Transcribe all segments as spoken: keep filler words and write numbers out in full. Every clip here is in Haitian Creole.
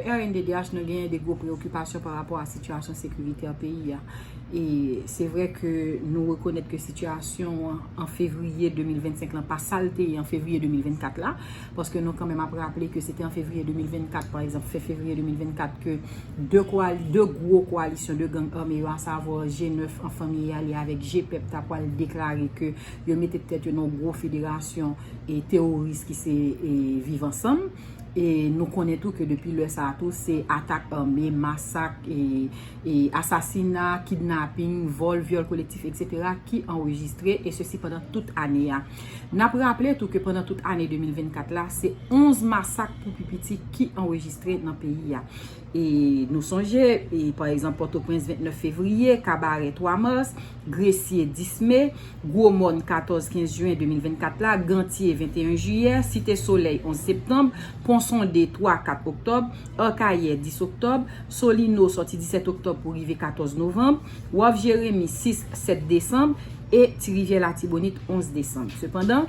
R N D D H, nou genyen de gwo preokipasyon pa rapò a sitiyasyon sekirite peyi a. E se vre ke nou rekonèt ke sitiyasyon an, an fevriye de mil vennsenk lan pa sa l te ye an fevriye de mil vennkat la, paske nou kanmenm ap raple ke se te an fevriye de mil vennkat, pa egzanp, fen fevriye de mil vennkat, ke de, koali, de gwo koalisyon de gang ame yo, asavwa G nèf an fanmi alye avèk G pèp, ta pral deklare ke yo mete tèt yo nan gwo federasyon e teworis ki se e Viv Ansanm. E nou konnen tou ke depi lè sa a tou, se atak ame, masak, e, e asasina, kidnaping, vòl, vyòl kolektif, etsetera, ki anrejistre, e sesi pandan tout ane a. N ap raple tou ke pandan tout ane de mil vennkat la, se onz masak pou pi piti ki anrejistre nan peyi a. E nou sonje, e, pa egzanp, Pòtoprens vennèf fevriye, Kabarè twa mas, Gresye dis me, Gwomòn katòz kenz jen de mil vennkat la, Gantye venteyen jiyè, Site Solèy onz septanm, Pon Sonde twa kat oktòb, Akayè dis oktòb, Solino sòti disèt oktòb pou rive katòz novanm, Waf Jeremi sis, sèt desanm, e Ti Rivyè Latibonit onz desanm. Sepandan,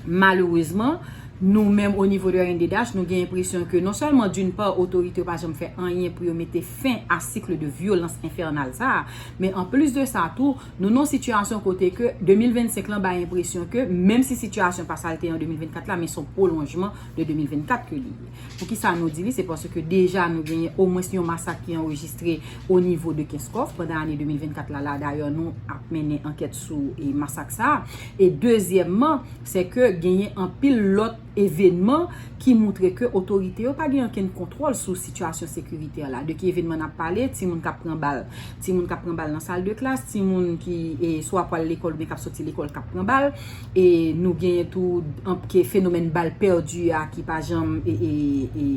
malerezman, nou menm o nivo de R N D D H, nou gen enpresyon ke non sèlman, d'une part, otorite yo pa janm fè anyen pou yo mete fen a cycle de violence infernale sa a, men an plis de sa tou, nou nan yon sitiyasyon kote ke de mil vennsenk lan bay enpresyon ke, menm si sitiyasyon pa sa l te ye an de mil vennkat la, men se yon pwolonjman de de mil vennkat ke li ye. Poukisa nou di li? Se paske deja nou genyen omwens yon masak ki anrejistre o nivo de Kenskòf pandan ane de mil vennkat la, la dayè nou ap mennen ankèt sou e, masak sa a. E dezyèmman, se ke genyen anpil lòt evenman ki moutre ke otorite yo pa gen okenn kontwòl sou sitiyasyon sekirite la. De ki evenman n ap pale? Timoun k ap pran bal. Timoun k ap pran bal nan sal de klas, timoun ki e, swa pral lekòl oubyen k ap soti lekòl k ap pran bal. E nou genyen tou an, ke fenomèn bal pèdi a ki pa janm e, e, e,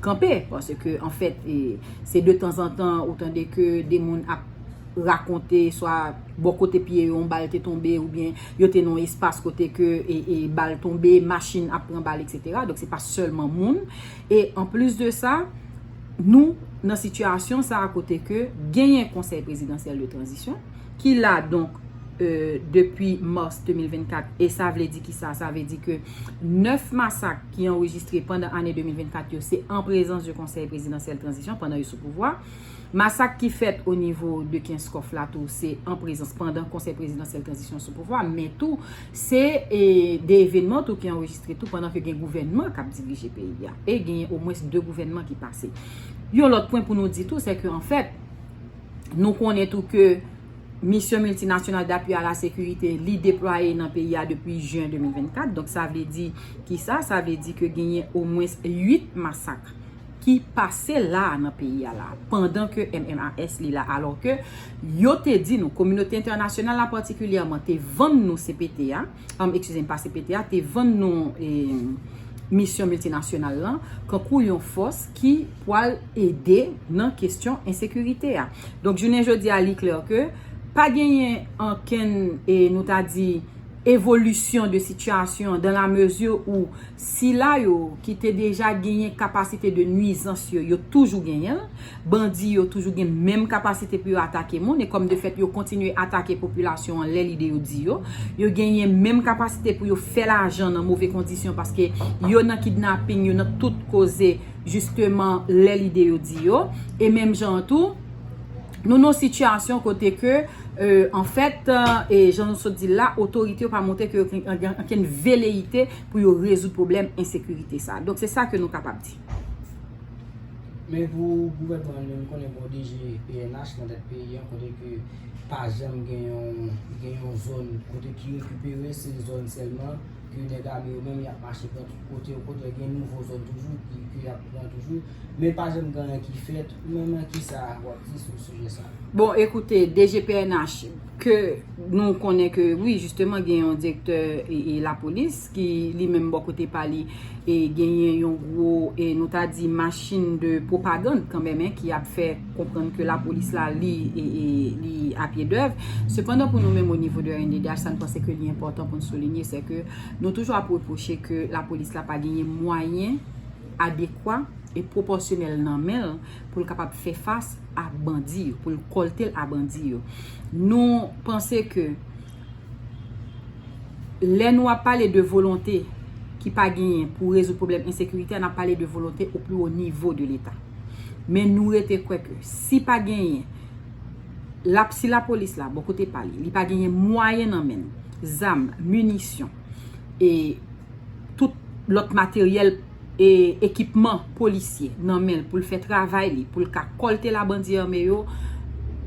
kanpe. Paske, anfèt, e, se de tanzantan ou tande ke de moun ap rakonte, swa bò kote pye yo, yon bal te tonbe, oubyen yo te nan yon espas kote ke e, e, bal tonbe, machin ap pran bal, etsetera. Donk, se pa sèlman moun. E anplis de sa, nou nan sitiyasyon sa a kote ke genyen Konsèy Prezidansyèl de Tranzisyon, ki la, donk, e, depi mas de mil vennkat, e sa vle di ki sa? Sa vle di ke nèf masak ki anrejistre pandan ane de mil vennkat yo, se an prezans de Konsèy Prezidansyèl Tranzisyon pandan yo sou pouvwa. Masak ki fèt o nivo de Kenskòf la tou, se an prezans pandan Konsèy Prezidansyèl Tranzisyon sou pouvwa, men tou, se e, de evenman tou ki anrejistre tou pandan ke gen gouvènman k ap dirije peyi a. E genyen omwens de gouvènman ki pase. Yon lòt pwen pou nou di tou, se ke anfèt, nou konnen tou ke Misyon Miltinasyonal Dapui a la Sekirite, li deplwaye nan peyi a depi jen de mil vennkat. Donk, sa vle di ki sa? Sa vle di ke genyen omwens uit masak ki pase la a nan peyi a la, pandan ke M M A S li la, alò ke yo te di nou, kominote entènasyonal la patikilyèman, te vann nou C P T a, um, eskize m, pa C P T a, te vann nou e, misyon miltinasyonal lan, kankou yon fòs ki pral ede nan kesyon ensekirite a. Donk, jounen jodi a, li klè ke pa genyen ankenn, e nou ta di, evolisyon de sitiyasyon an, dans la mesure où sila yo ki te deja genyen kapasite de nwizans yo, yo toujou genyen l. Bandi yo toujou gen menm kapasite pou yo atake moun, e kòm de fèt yo kontinye atake popilasyon an lè lide yo di yo. Yo genyen menm kapasite pou yo fè lajan nan move kondisyon, paske yo nan kidnaping, yo nan tout koze, jisteman, lè lide yo di yo. E menm jan an tou, nou nan yon sitiyasyon kote ke, e, anfèt, e, jan nou sot di l la, otorite yo pa montre ke yo gen ankenn veleyite pou yo rezoud pwoblèm ensekirite sa. Donk, se sa ke nou kapab di. Men pou gouvènman an, nou konnen gen yon D G P N H nan tèt peyi an, kote ke pa janm gen yon, gen yon zòn kote ki rekipere, se zòn sèlman ke nèg ame yo menm y ap mache pran tout kote, kote gen nouvo zòn toujou ki, ki y ap pran toujou. Men pa janm gen anyen ki fèt. Ou menm, kisa w ap di sou sijè sa a? Bon, ekoute, D G P N H, ke nou konnen ke, wi, jisteman, gen yon direktè e, e lapolis ki, li menm, bò kote pa li, e genyen yon gwo, e nou ta di, machin de pwopagann kanmenm, en, ki ap fè konprann ke lapolis la, li, e, e, li a pye dèv. Sepandan, pou nou menm, o nivo de R N D D H, sa n panse ke li enpòtan pou n soulinye, se ke nou toujou ap repwoche ke lapolis la pa genyen mwayen adekwa e pwopòsyonèl nan men l pou l kapab fè fas a bandi yo, pou l kòlte l a bandi yo. Nou panse ke lè nou ap pale de volonte ki pa genyen pou rezoud pwoblèm ensekirite a, n ap pale de volonte au plus haut niveau de l'État. Men nou rete kwè ke si pa genyen, lap, si lapolis la, bò kote pa li, li pa genyen mwayen nan men l, zam, minisyon, e tout lòt materyèl e ekipman polisye nan men l pou l fè travay li, pou l ka kòlte la bandi ame yo,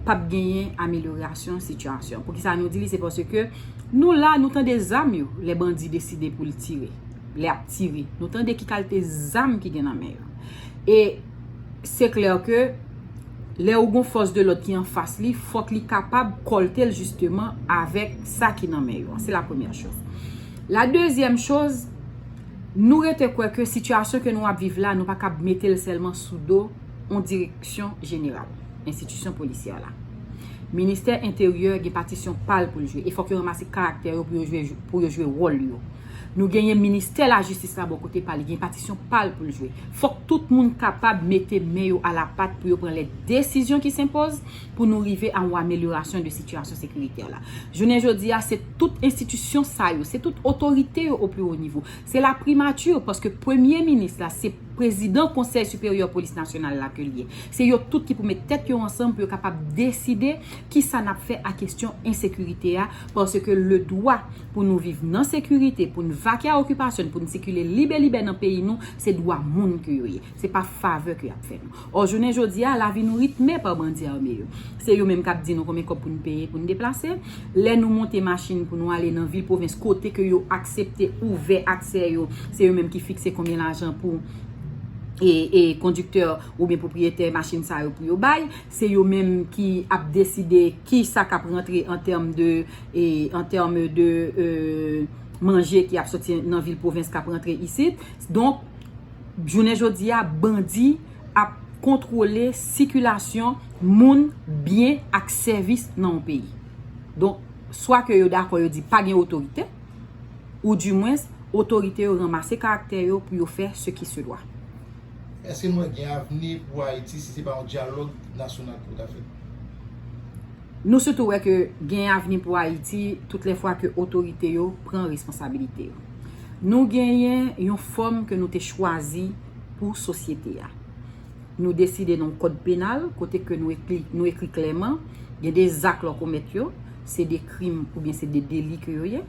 p ap genyen amelyorasyon sitiyasyon. Poukisa nou di li? Se paske nou la, nou tande zam yo, lè bandi deside pou l tire, lè ap tire. Nou tande ki kalite zam ki gen nan men yo. E se klè ke lè ou gon fòs de lòd ki anfas li, fòk li kapab kòlte l jisteman avèk sa ki nan men yo. Se la premyè choz. La dezyèm choz, nou rete kwè ke sitiyasyon ke nou ap viv la, nou pa kab mete l sèlman sou do yon direksyon jeneral, enstitisyon polisyè la. Ministè Enteryè gen patisyon pa l pou l jwe, e fòk yo ranmase karaktè yo pou yo jwe, pou yo jwe wòl yo. Nou genyen ministè lajistis la bò kote pa li, gen patisyon pa l pou l jwe. Fòk tout moun kapab mete men yo alapat pou yo pran lè desizyon ki senpoz pou nou rive a yon amelyorasyon de sitiyasyon sekiritè la. Jounen jodi a, se tout enstitisyon sa yo, se tout otorite yo o pli wo nivo. Se la primati, paske premye minis la, se prezidan Konsèy Siperyè Polis Nasyonal la ke l ye. Se yo tout ki pou met tèt yo ansanm pou yo kapab deside kisa n ap fè a kesyon ensekirite a, paske le dwa pou nou viv nan sekirite, pou n vake a okipasyon, pou n sikile libe libe nan peyi nou, se dwa moun ke yo ye. Se pa favè ke y ap fè nou. Ò, jounen jodi a, lavi nou ritme pa bandi ame yo. Se yo menm k ap di nou konbyen kòb pou n peye pou n deplase. Lè nou monte machin pou nou ale nan vil pwovens kote ke yo aksepte ouvè aksè yo, se yo menm ki fikse konbyen lajan pou e, e kondiktè oubyen pwopriyetè machin sa yo pou yo bay. Se yo menm ki ap deside kisa k ap rantre an tèm de, e, an tèm de, e, manje ki ap soti nan vil pwovens k ap rantre isit. Donk, jounen jodi a, bandi ap kontwole sikilasyon moun, byen ak sèvis nan yon peyi. Donk, swa ke yo dakò, yo di pa gen otorite, ou dimwens, otorite yo ranmase karaktè yo pou yo fè ce qui se doit. Èske nou wè gen avni pou Ayiti si se pa yon dyalòg nasyonal ki pou ta fèt? Nou sitou wè ke gen avni pou Ayiti tout lè fwa ke otorite yo pran responsabilite yo. Nou genyen yon fòm ke nou te chwazi pou sosyete a. Nou deside nan yon kòd penal kote ke nou ekri, nou ekri klèman, gen de zak lè w komèt yo, se de krim oubyen se de deli ke yo ye,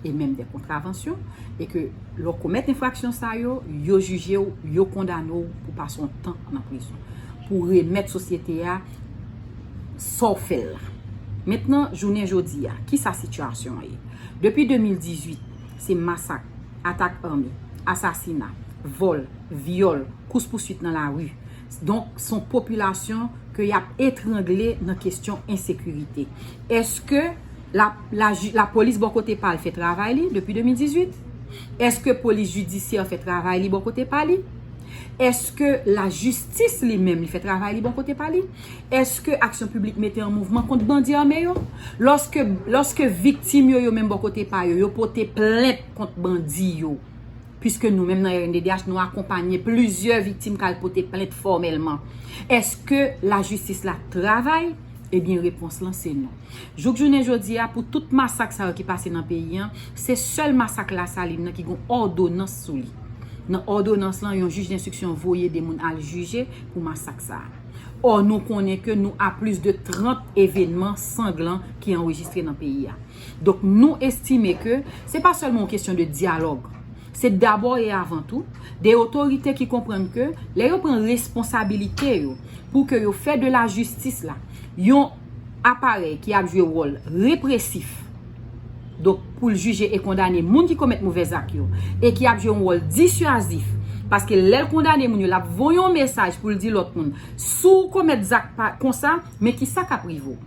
e menm de kontravansyon, e ke lè w komèt enfraksyon sa yo, yo jije w, yo kondane w pou pase yon tan nan prizon, pou remèt sosyete a sa w fè l la. Mentnan, jounen jodi a, kisa sitiyasyon an ye? Depi de mil dizuit, se masak, atak ame, asasina, vòl, vyòl, kous pouswit nan lari. Donk, se yon popilasyon ke y ap etrangle nan kesyon ensekirite. Èske la, la, lapolis bò kote pa l fè travay li depi de mil dizuit? Èske polis jidisyè fè travay li bò kote pa li? Èske lajistis li menm li fè travay li bò kote pa li? Èske aksyon piblik mete an mouvman kont bandi ame yo? Lòske, lòske viktim yo, yo menm bò kote pa yo, yo pote plent kont bandi yo, piske nou menm nan R N D D H, nou akonpanye plizyè viktim k al pote plent fòmèlman. Èske lajistis la travay? Ebyen, repons lan se non. Jouk jounen jodi a, pou tout masak sa yo ki pase nan peyi an, se sèl masak Lasalin nan ki gon òdonans sou li. Nan òdonans lan, yon jij denstriksyon voye de moun al jije pou masak sa a. Ò, nou konnen ke nou a plis de trant evènman sanglan ki anrejistre nan peyi a. Donk, nou estime ke se pa sèlman yon kesyon de dyalòg. Se dabò e avan tou de otorite ki konprann ke lè yo pran responsabilite yo pou ke yo fè de lajistis la yon aparèy ki ap jwe wòl represif, donk, pou l jije e kondane moun ki komèt movèzak yo, e ki ap jwe yon wòl disyazif, paske lè l kondane moun yo, l ap voye yon mesaj pou l di lòt moun, si w komèt zak pa, konsa, men kisa k ap rive w.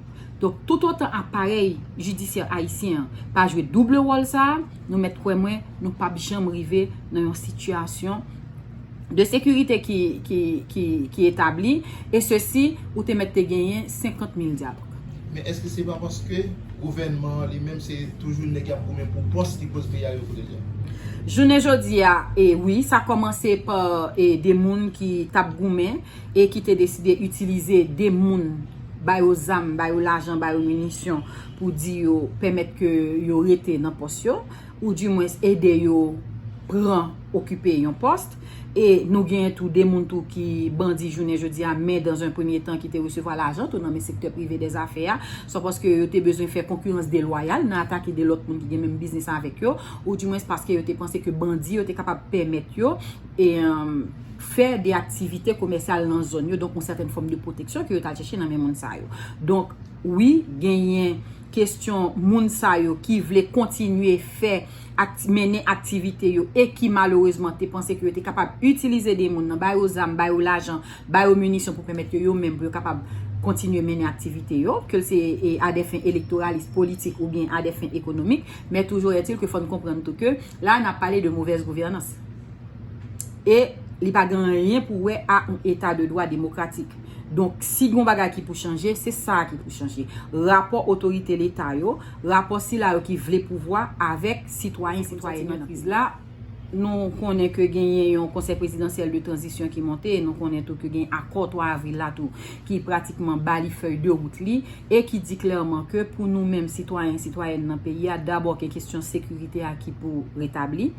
Donk, toutotan aparèy jidisyè ayisyen an pa jwe doub wòl sa a, nou mèt kwè mwen, nou p ap janm rive nan yon sitiyasyon de sekirite ki, ki, ki, ki etabli, e sesi, ou te mèt te genyen senkant mil dyalòg. Men èske se pa paske gouvènman an li menm se toujou nèg y ap goumen pou pòs ki pote peyi a yo kote l ye? Jounen jodi a, e wi, sa kòmanse pa, e, de moun ki t ap goumen e ki te deside itilize de moun, ba yo zam, ba yo lajan, ba yo minisyon pou di yo pèmèt ke yo rete nan pòs yo, ou dimwens ede yo pran, okipe yon pòs. E nou genyen tou de moun tou ki bandi jounen jodi a, men dans un premier temps ki te resevwa lajan tou nan men sektè prive dè zafè a, swa paske yo te bezwen fè konkirans delwayal nan atake de lòt moun ki gen menm biznis avèk yo, ou dimwens paske yo te panse ke bandi yo te kapab pèmèt yo e, um, fè de aktivite komèsyal nan zòn yo, donk yon sètèn fòm de pwoteksyon ke yo t al chèche nan men moun sa yo. Donk, wi, genyen kesyon moun sa yo ki vle kontinye fè akti- mennen aktivite yo e ki malerezman te panse ke yo te kapab itilize de moun nan, ba yo zam, ba yo lajan, ba yo minisyon pou pèmèt yo yo menm pou yo kapab kontinye mennen aktivite yo, ke l se e, a de fen elektoralis, politik oubyen a de fen ekonomik, men toujou ètil ke fò n konprann tou ke la n ap pale de movèz gouvènans. E li pa gen anyen pou wè a yon eta de dwa demokratik. Donk, si gen yon bagay ki pou chanje, se sa a ki pou chanje. Rapò otorite Leta yo, rapò sila yo ki vle pouvwa avèk sitwayen, sitwayèn nan kriz la, nou konnen ke genyen yon konsèy prezidansyèl de tranzisyon ki monte, nou konnen tou ke gen akò twa avril la tou, ki pratikman ba li fèy de wout li, e ki di klèman ke pou nou menm sitwayen, sitwayèn nan peyi a, dabò gen kesyon sekirite a ki pou retabli.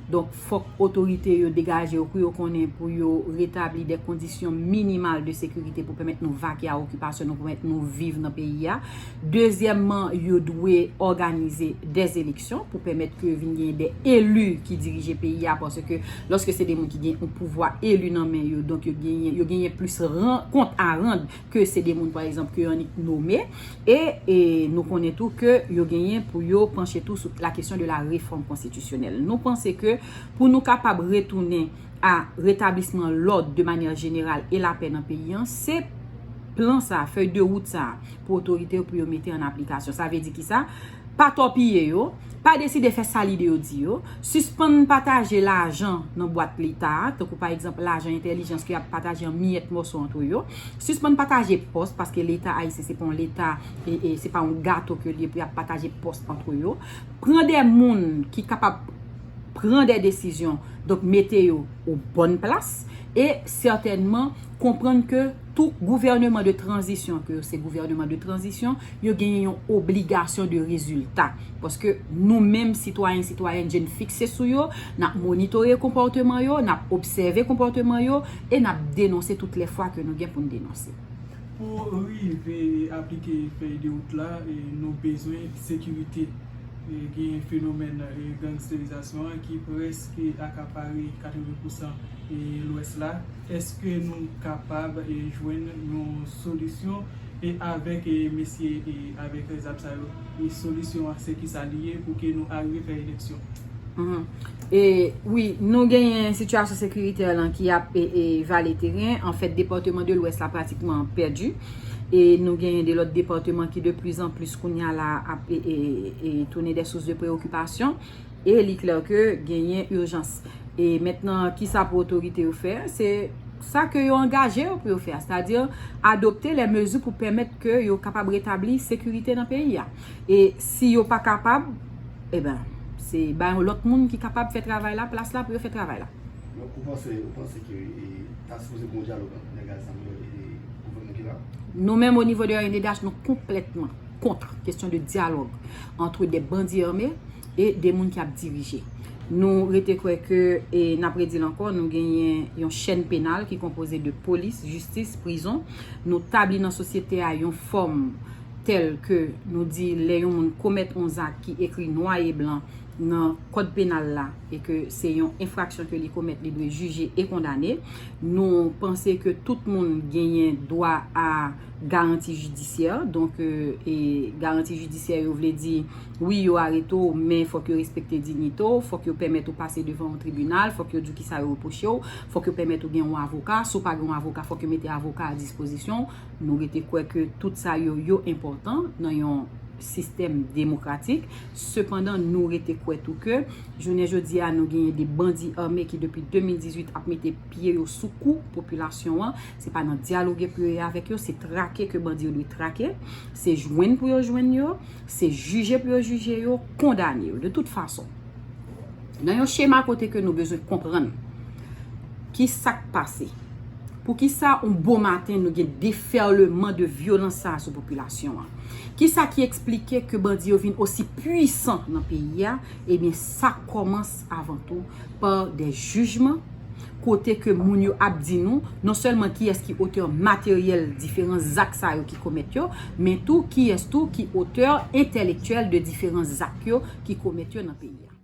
Donk, fòk otorite yo degaje yo pou yo konnen pou yo retabli de kondisyon minimal de sekirite pou pèmèt nou vake a okipasyon nou, pou pèmèt nou viv nan peyi a. Dezyèmman, yo dwe òganize de eleksyon pou pèmèt ke vin gen de eli ki dirije peyi a, paske lòske se de moun ki gen yon pouvwa eli nan men yo, donk yo genyen, yo genyen plis ran- kont a rann ke se de moun, pa egzanp, ke yo annik nome. E, e nou konnen tou ke yo genyen pou yo panche tou sou la kesyon de la réforme constitutionnelle. Nou panse ke pou nou kapab retounen a retablisman lòd de manyè jeneral e lapè nan peyi an, se plan sa, fèy de wout sa pou otorite yo pou yo mete an aplikasyon. Sa vle di kisa? Pa tòpiye yo, pa deside fè sa lide yo di yo, sispann pataje lajan nan bwat Leta a, tankou pa egzanp lajan entèlijans ke y ap pataje an miyèt mòso antre yo, sispann pataje pòs, paske Leta ayisyen se pa yon Leta, e, e se pa yon gato ke l ye pou y ap pataje pòs antre yo. Pran de moun ki kapab pran de desizyon, donk mete yo o bòn plas, e sètènman konprann ke tou gouvèneman de tranzisyon, ke yo se gouvèneman de tranzisyon, yo genyen yon obligasyon de rezilta. Paske nou menm sitwayen, sitwayèn, je n fikse sou yo, n ap monitore konpòteman yo, n ap obsève konpòteman yo, e n ap denonse tout lè fwa ke nou gen pou n denonse. Pou rive aplike fèy de wout la, e nou bezwen sekirite. E gen fenomèn, e, gangsterizasyon an ki prèske akapare katreven pousan, e, Lwès la. Èske nou kapab, e, jwenn yon solisyon, e, avèk, e, mesye, e, avèk zam sa yo? E solisyon an, se kisa li ye pou ke nou arive fè eleksyon? Mhm. E wi, nou genyen sitiyasyon sekiritè lan ki ap, e, e, vale teren. Anfèt, depatman de Lwès la pratikman pèdi. E nou genyen de lòt depatman ki de plis an plis kounye a la ap, e, e, e, tounen de sous de preyokipasyon. E li klè ke genyen ijans. E mentnan, kisa pou otorite yo fè? Se sa ke yo angaje yo pou yo fè, sètadi adopte lè mezi pou pèmèt ke yo kapab retabli sekirite nan peyi a. E si yo pa kapab, eben, se ba yon lòt moun ki kapab fè travay la, plas la pou yo fè travay la. Donk, ou panse, ou panse ke, e, ta sipoze gen yon dyalòg ant nèg ak zam yo e gouvènman ki la? Nou menm, o nivo de R N D D H, nou konplètman kont kesyon de dyalòg ant de bandi ame e de moun ki ap dirije. Nou rete kwè ke, e n ap redi l ankò, nou genyen yon chèn penal ki konpoze de polis, jistis, prizon. Nou tabli nan sosyete a yon fòm tèl ke nou di lè yon moun komèt yon zak ki ekri nwa e blan nan kòd penal la e ke se yon enfraksyon ke li komèt, li dwe jije e kondane. Nou panse ke tout moun genyen dwa a garanti jidisyè. Donk, e, e garanti jidisyè yo vle di, wi, yo arete w, men fòk yo respekte diyite w, fòk yo pèmèt ou pase devan yon tribinal, fòk yo di w kisa yo repwoche w, fòk yo pèmèt ou gen yon avoka. Si w pa gen yon avoka, fòk yo mete avoka a dispozisyon w. Nou rete kwè ke tout sa yo, yo enpòtan nan yon sistèm demokratik. Sepandan, nou rete kwè tou ke jounen jodi a, nou genyen de bandi ame ki depi de mil dizuit ap mete pye yo sou kou popilasyon an. Se pa nan dyaloge pou yo ye avèk yo, se trake ke bandi yo dwe trake, se jwenn pou yo jwenn yo, se jije pou yo jije yo, kondane yo. De tout fason, nan yon chema kote ke nou bezwen konprann ki sa k pase, Poukisa yon bon maten nou gen defèleman de vyolans sa a sou popilasyon an? Kisa ki eksplike ke bandi yo vin osi pwisan nan peyi a? Ebyen, sa kòmanse avan tou pa de jijman, kote ke moun yo ap di nou non sèlman kiyès ki otè materyèl diferan zak sa yo ki komèt yo, men tou kiyès tou ki otè entèlektyèl de diferan zak yo ki komèt yo nan peyi a.